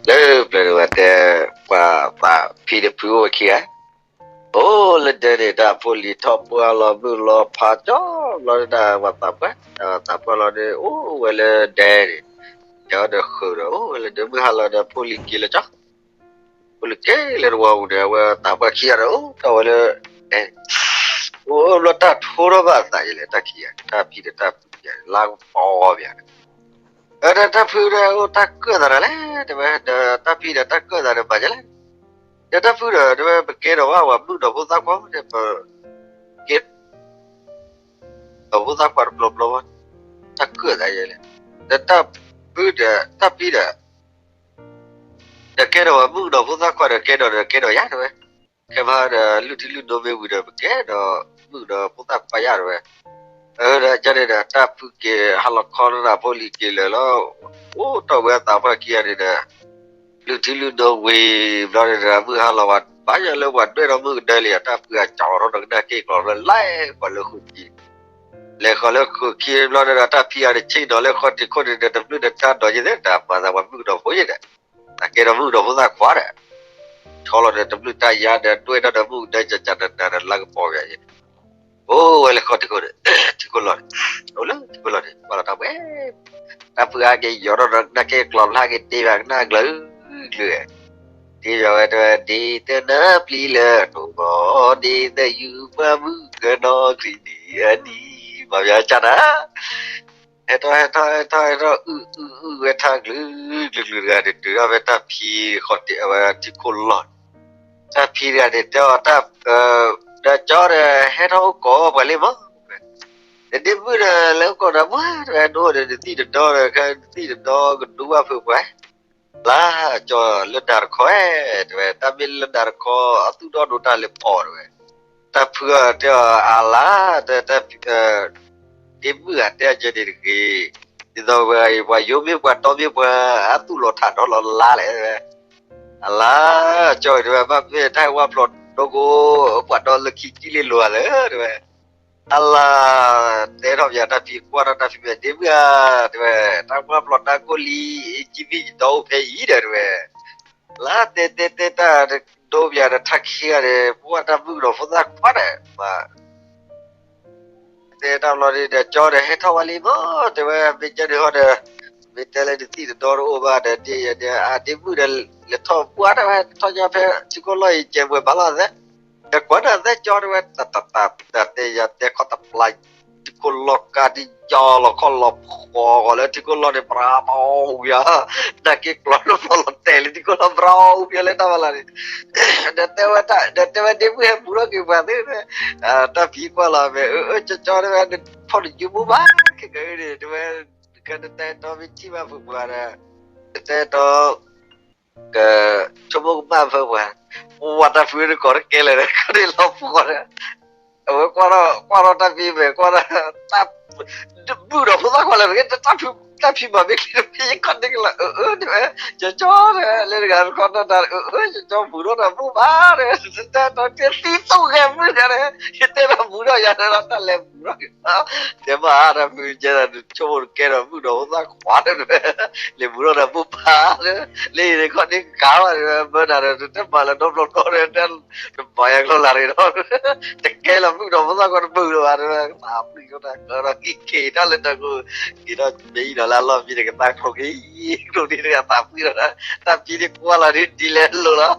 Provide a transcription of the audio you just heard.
လၢပျၢၤန့ၣ်ဝဲတဲ, ပှၤသးဖံဒီးဖုအိၣ်ဝဲခံဂၤ, အိၣ်လၢဒဲန့ၣ် တၢ်ဖိလံၤထီၣ်ပှၢ်လီၤမုၢ်လီၤဖးကၠီဘျီဒၣ် ပှၤသးပှၢ်, သးပှၢ်လီၤန့ၣ် အိၣ်ဝဲလၢဒဲန့ၣ်, တဲအီၤဒီးဃုာ်ဒီး အိၣ်ဝဲလၢဒဲမုၢ်ဟါလီၤဒီး ဖိလံၤက့ၤလၢကၠီ ဖိလံၤက့ၤလၢတဝီပူၤန့ၣ် အဝဲသးပှၢ်ခံဂၤဒီး အိၣ်ထီၣ်ဝဲလၢဒဲန့ၣ်, အိၣ်ဘျီတၢ်ထိထီၣ်ဘၣ်အသးယဲလဲၣ် တၢ်ခံဂၤန့ၣ် တၢ်ဖံဒီးတၢ်ဖုန့ၣ် လါကပီၤဘၣ်န့ၣ်, ဒီးတၢ်ဖုဒီး အိၣ်တၢ်ကၢၣ်သးဒီးလဲၣ် တဲဝဲ, ဒီးတၢ်ဖံဒီးတၢ်ကၢၣ်သးဒီးမၤဒ်လဲၣ်, ဒီးတၢ်ဖုဒီး တဲဝဲ ပကဲထီၣ်ဝဲပှၤမုၣ်ကနီၤဖိသၣ်ခွါန့ၣ် ပကဲ ဒီးဖိသၣ်ခွါတဘျီဘျီဘၣ်, တၢ်ကၢၣ်သးယဲလဲၣ်, ဒီးတၢ်ဖုဒီး တၢ်ဖံဒီး ဒီးကဲထီၣ်ဝဲမုၣ်ကနီၤဖိသၣ်ခွါဒီး ကဲထီၣ်ဒီးကဲထီၣ်ယၤတဲဝဲ, ခဲမးဒီးလုၢ်ထံလုၢ်နိမ့ၢ်ဝံၤဒီး ပကဲထီၣ်မုၣ်ကနီၤဖိသၣ်ခွါယၤတဲဝဲ, အဒီးကန့ၣ်ဒီး တၢ်ဖုက့ၤဟါလီၤခီနၢ်ဖိလံၤက့ၤလၢာ်လီၤ, အိၣ်ထီၣ်ဝဲသးပှၢ်ခံဂၤန့ၣ်ဒီး လုၢ်ထံလုၢ်နိဝံၤဘျီန့ၣ်ဒီး မုၢ်ဟါလီၤဝဲ ဘၣ်ယီၤလၢပှၤဒွဲၣ်ထီၣ်မုၣ်ကဒၢလံ တၢ်ဖုအကၠီထီၣ်ဒီးကနၣ်က့ၢ်ကျီၤဘျီ လဲၤဃီၤလၢဃုာ်ခံ လဲၤဃီၤလၢဃုာ်ခံဘျီန့ၣ်ဒီး တၢ်ဖံအီၤန့ၣ် ဆ့ၣ်နီၤလၢဃီတံၢ်ခိၣ်န့ၣ်ဒီး တဘျုးဒီးတၢ်ဒိးယဲၢ်သ့ၣ် တၢ်မၤသးပှၤမုၣ်ကနီၤဖိယဲၢ်ဒီး တၢ်ကဲထီၣ်မုၣ်ကနီၤဖိသၣ်ခွါဒီး ဆီလီၤဒီးတဘျုးတၢ်ယါဒီး ဒွဲၣ်ထီၣ်တၢ်မုၣ်ကဒၢကကနၤဒီးလါကပီၤယဲၢ် အိၣ်ဝဲလၢဃီတံၢ်ခိၣ်န့ၣ် ထံခိၣ်လီၢ်န့ၣ် အိၣ်လၢထံခိၣ်လီၢ်န့ၣ် ကွၢ်လီၤတၢ်ဝဲ တၢ်ဖုအါက့ၤယီၤထီၣ်ဒီးကနၣ်က့ၢ်ကျီၤဖျါက့ၤ တ့ဘၣ်ကနၣ်ကျၢၤကျၢၤ တ့ဘၣ်ဝဲတဲဝဲ ဒ်သိးနပျံၤလၢနဂီၢ် ဒ်သိးယုၢ်ပှၤမုၣ်ကနီၤခရံာ်ဒ်အနံၤ မၤဘၣ်ကၢ်နၤ ဟဲထီၣ်ဟဲထီၣ်ဟဲထီၣ်ဟဲထီၣ် အုၣ်အုၣ်အုၣ်ဝဲထါကျုၤကျုၤကျုၤတဂၤန့ၣ် တုၤထီၣ်ဖဲတၢ်ဖံဃီတ့ၢ်အဝဲထံခိၣ်လီၢ်န့ၣ် တၢ်ဖံတဂၤန့ၣ် တဲအီၤတၢ် ဒီးကၠီဒီး ဟဲထီၣ်အိၣ်ကိးပှၤလံမး နဒ့မုၣ်ဒီး လဲၤအိၣ်ကိးနၤမး တဲဝဲ နအိၣ်ဒီးနသံၣ်တဒီဒီး ခဲနသံၣ်တဒီကဒူဘၣ်ဖုးပှၤ လါကၠီလၢနၤတခီ တဲဝဲ တၢ်မ့ၢ်လၢနၤတခီ အသူၣ်ဒီဒိၣ်တၢ်လဲၤဖီၣ်တဲဝဲ တၢ်ဖုအီၤတဲအီၤ အလါ တဲ ဒ့မုၣ်ဧၢ တဲအကဲန့ၣ်တဂ့ၤ, ဒ်သိးဝဲအံၤ ပှၤယိမ့ၢ်ပှၤတီမ့ၢ်ပှၤ အသူၣ်လီၤထးဒီလီၤလါလဲၣ် အလါ ကၠီတဲဝဲ ဘၣ်မ့ၢ်တၢ်ဝါဖျိးဒိကိ ပှၤဒီလၢခံကံလ့လိၤဧါလၢ တဲဝဲ အလါ တဲထီၣ်ပယၤတၢ်ဖံကွၢ်ထီၣ်တၢ်ဖံမဲာ် ဒ့မုၣ်ဧၢ တဲဝဲ တၢ်ဝါဖျိးနၤကိၣ်လံ ယံမ့ၢ်ယဒီအိၣ်ဖဲအံၤဒီး တဲဝဲ လါတဲတဲတဲတၢ်ဒိပယၤဒီးထါခံဂၤန့ၣ် ပှၤတၢ်မုၣ်ကနီၤဖိသၣ်ခွါဒီး တဲတၢ်ဘျီန့ၣ်ဒီး ကၠီဒီး ဟဲထီၣ်ဝဲလံမး တဲဝဲ မ့ၢ်ကဲန့ၣ်ဟီဒီး မ့ၢ်တဲလၢနသံၣ်တဒီတအိၣ်ဘၣ်ဒီး ဒ့ယဲန့ၣ် အဒ့မုၣ်ဒီး လဲၤထီၣ်ပှၢ်တၢ်ဝဲ ထီၣ်ညါဖဲထံခိၣ်လီၢ်အံၤ ကဲးပှဲၤဘၣ်လီၤသဲ ဒီးကွၢ်နၤသဲကၠီတဲဝဲ တၢ်တၢ်တၢ်တၢ်တဲယၤတဲခီတပျၢ် ထံခိၣ်လီၢ်ကါဒ်ယီၤလီၤခီၣ်လီၤဖှီၣ်ဂီၤလၢထံခိၣ်လီၢ်န့ၣ် ပြၤပီဝံၤဧါ နၢ်က့ၢ်ကျီၤလၢဖီလီၤတဲာ်လၢထံခိၣ်လီၢ် ပြၤဝံၤလၢတၢ်မၤလၤန့ၣ် ဒီးတဲဝဲတၢ် ဒီးတဲဝဲဒ့မုၣ်ဟဲဘူးထီၣ်က့ၤပှၤသ့ၣ် တၢ်ဖံကွၢ်လီၤမ့ၢ် အၢ အၢ ကၠီကၠီတဲဝဲ နဖီၣ်နယူမူဘၣ် ခဲကနံၣ် တဲဝဲ ကနတဲတီမ့ၢ်ထံၣ်ဘၣ်ဖုပှၤဒီး နတဲတီ က ဆိကမိၣ်ကမၣ်ဖုပှၤ ဝၤတၢ်ဖုတကိးတကဲလၢာ်ဒီး ခီန့ၣ်လီၤဖှီၣ်ဒီး အဝဲကွၢ်ထီၣ် ကွၢ်ထီၣ်တၢ်ဖံမဲာ် ကွၢ်ထီၣ် တၢ် မုၣ်ဒီးဖိသၣ်ခွါလၢာ် တၢ်ဖံ တၢ်ဖံမၤမ့ၢ်ချ့တဖံ ယခီန့ၣ်ကလီၤ အၢ အၢ တဲဝဲ ကၠီကၠီတဲဝဲ လၢတဂၤတခီနီၢ်တၢ် အၢ အၢ ကၠီကၠီဘူးထီၣ်တၢ်မုၣ်ဘၣ် တဲဝဲ တၢ်တီတသံသိၣ်ဂဲၤမုၣ်တဂၤန့ၣ် ယတဲတၢ်ဘူးထီၣ်ယၤဒီး တၢ်လဲၤဘူးထီၣ်က့ၤ တဲမ့ၢ်အါတၢ်ဖုကဲဒီး နဆိကမိၣ်တကဲဒီး မုၣ်ဒီးဖိသၣ်ခွါတဲဝဲ လဲၤဘူးထီၣ်တၢ်မုၣ်ဘၣ် လၢအံၤန့ၣ်ခီန့ၣ်ကါဘၣ်တဲဝဲ မၢနၤဒီး တတဲမၤလၢနီတဘျီဘျီဒီး တမၤယၤကျိၤလၢ်ရ့ဒီး တကဲလီၤ မုၣ်ဒီးဖိသၣ်ခွါတမုာ်လၢၤဘၣ်တဲဝဲ သးပှံၢ်ကီတၢ်ကၢထီၣ်က့ၤက့ၤတၢ်လၢတၢ်ကိး က့ၤထီၣ်မ့ၢ်အံၤဒီးလၢအလီၢ်မံၤတကသါကျိၤက့ၤ ကျိၤန့ၣ်တဂၤသးပှံၢ်ဒီး တၢ်ဖံန့ၣ်ကွၢ်လီၤဒ်ဒ်လဲၣ်လိၤလီၤ